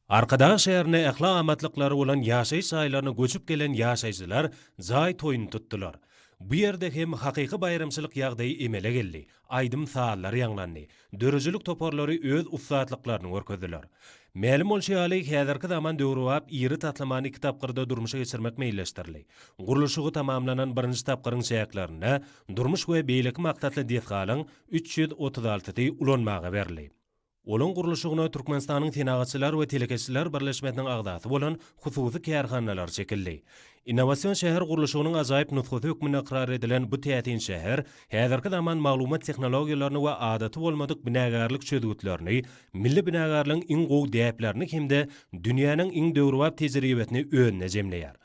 Arkadag şäherinde ähli amatlyklary bolan ýaşaýyş jaýlaryna göçüp gelen ýaşaýjylar jaý toýuny tutdular. Bu ýerde hem hakyky baýramçylyk ýagdaýy emele geldi, aýdym-sazlar ýaňlandy, döredijilik toparlary öz ussatlyklaryny görkezdiler. Mälim bolşy ýaly, häzirki zaman döwrebap iri taslamany iki tapgyrda durmuşa geçirmek meýilleşdirildi. Gurluşygy tamamlanan birinji tapgyryň çäklerinde durmuş we beýleki maksatly desgalaryň 336-sy ulanmaga berildi. Olaň gurluşygyna Türkmenistanyň Senagatçylar we telekeçiler birleşmesiniň agzasy bolan hususy kärhanalar çekildi. Innowasion şäher gurluşygynyň ajaýyp nusgasy hökmünde ykrar edilen bu täsin şäher häzirki zaman maglumat tehnologiýalaryny we adaty bolmadyk binagärlik çözgütlerini, milli binagärligiň iň gowy däplerini hem-de dünýäniň iň döwrebap tejribesini özünde jemleýär.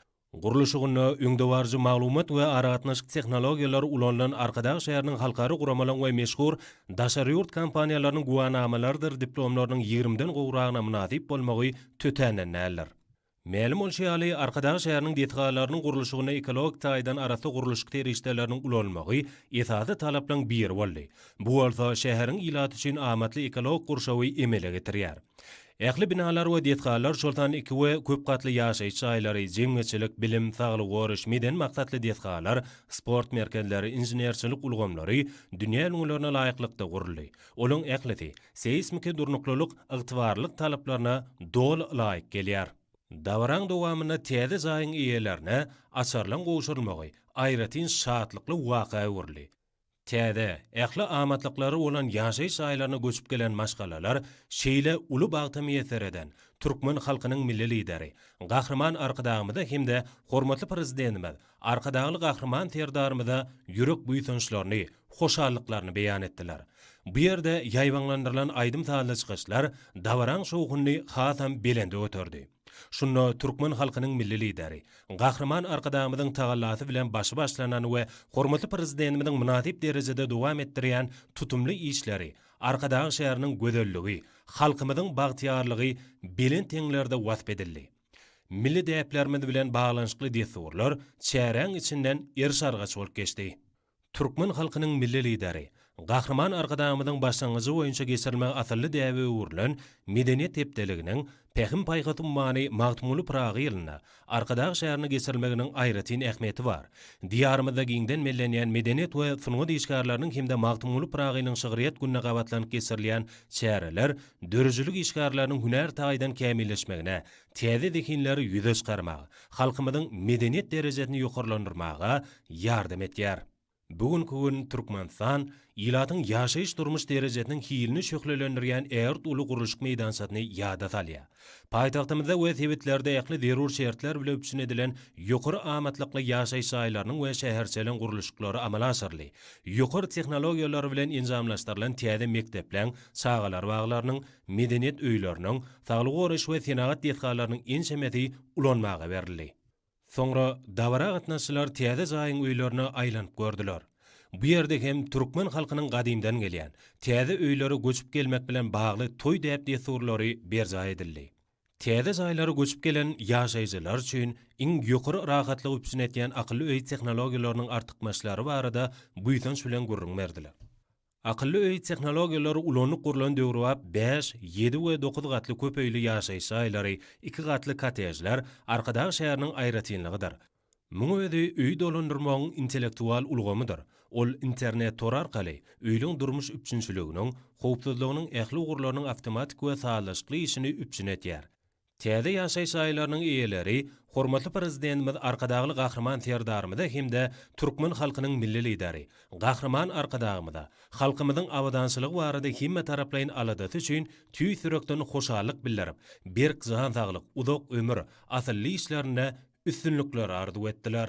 Gurluşygynda öňdebaryjy maglumat we aragatnaşyk tehnologiýalary ulanylan Arkadag şäheriniň halkara guramalaryň we meşhur daşary ýurt kompaniýalarynyň güwänamalarydyr diplomlarynyň ýigrimiden gowragyna mynasyp bolmagy tötänden däldir. Mälim bolşy ýaly, Arkadag şäheriniň desgalarynyň gurluşygynda ekologik taýdan arassa gurluşyk serişdeleriniň ulanylmagy esasy talaplaryň biri boldy. Bu bolsa şäheriň ilaty üçin amatly ekologik gurşawy emele getirýär. Ähli binalar we desgalar, şol sanda iki we köp gatly ýaşaýyş jaýlary, jemgyýetçilik, bilim, saglygy goraýyş, medeni maksatly desgalar, sport merkezleri, inženerçilik ulgamlary dünýä ülňülerine laýyklykda guruldy. Olaryň ählisi seýsmiki durnuklylyk, ygtybarlylyk talaplaryna doly laýyk gelýär. Dabaraň dowamynda täze jaýyň eýelerine açarlaryň gowşurylmagy aýratyn şatlykly waka öwrüldi. Täze, ähli amatlyklary bolan ýaşaýyş jaýlaryna göçüp gelen maşgalalar şeýle uly bagta miýesser eden türkmen halkynyň Milli Lideri, Gahryman Arkadagymyza hem-de hormatly Prezidentimiz Arkadagly Gahryman Serdarymyza ýürek buýsançlaryny, hoşallyklaryny beýan etdiler. Bu ýerde ýaýbaňlandyrylan aýdym-sazly çykyşlar dabaraň şowhunyny hasam belende göterdi. Şunda türkmen halkynyň Milli Lideri, Gahryman Arkadagymyzyň tagallasy bilen başy başlanan we hormatly Prezidentimiziň mynasyp derejede dowam etdirýän tutumly işleri, Arkadag şäheriniň gözelligi, halkymyzyň bagtyýarlygy belent heňlerde wasp edildi. Milli däplerimiz bilen baglanyşykly dessurlar çäräň içinden eriş-argaç bolup geçdi. Türkmen halkynyň Milli Lideri, Gahryman Arkadagymyzyň başlangyjy boýunça geçirilmegi asylly däbe öwrülen Medeniýet hepdeliginiň Pähim-paýhas ummany Magtymguly Pyragy ýylynda Arkadag şäherinde geçirilmeginiň aýratyn ähmiýeti bar. Diýarymyzda giňden bellenýän Medeniýet we sungat işgärleriniň hem-de Magtymguly Pyragynyň şygryýet gününe gabatlanyp geçirilýän çäreler döredijilik işgärleriniň hünär taýdan kämilleşmegine, täze zehinleri ýüze çykarmaga, halkymyzyň medeniýet derejesini ýokarlandyrmaga ýardam etýär. Bu günki gün Türkmenistan ilatyň ýaşaýyş-durmuş derejesiniň hilini şöhlelendirýän ägirt uly gurluşyk meýdançasyny ýada salýar. Paýtagtymyzda we sebitlerde ähli zerur şertler bilen üpjün edilen ýokary amatlykly ýaşaýyş jaýlarynyň we şäherçeleriň gurluşyklary amala aşyryldy. Ýokary tehnologiýalar bilen enjamlaşdyrylan täze mekdepleň, çagalar baglarynyň, medeniýet öýleriniň, saglygy goraýyş we senagat desgalarynyň ençemesi ulanmaga berildi. Soňra dabara gatnaşyjylar täze jaýyň öýlerine aýlanyp gördüler. Bu ýerde hem türkmen halkynyň gadymdan gelýän, täze öýlere göçüp gelmek bilen bagly toý däp-dessurlary berjaý edildi. Täze jaýlara göçüp gelen ýaşaýjylar üçin iň ýokary rahatlygy üpjün edýän akylly öý tehnologiýalarynyň artykmaçlary barada buýsanç bilen gürrüň berdiler. Akylly öý tehnologiýalary ulanyp gurlan döwrebap bäş, ýedi we dokuz gatly köp öýli ýaşaýyş jaýlary, iki gatly kottejler Arkadag şäheriniň aýratynlygydyr. Muň özi öýi dolandyrmagyň intellektual ulgamydyr. Ol internet tory arkaly öýleň durmuş üpjünçiliginiň, howpsuzlygynyň ähli ugurlarynyň awtomatik we sazlaşykly işini üpjün edýär. Täze ýaşaýyş jaýlarynyň eýeleri hormatly Prezidentimiz Arkadagly Gahryman Serdarymyza hem-de türkmen halkynyň Milli Lideri, Gahryman Arkadagymyza halkymyzyň abadançylygy barada hemmetaraplaýyn aladasy üçin tüýs ýürekden hoşallyk bildirip, berk jan saglyk, uzak ömür, asylly işlerinde üstünlikleri arzuw etdiler.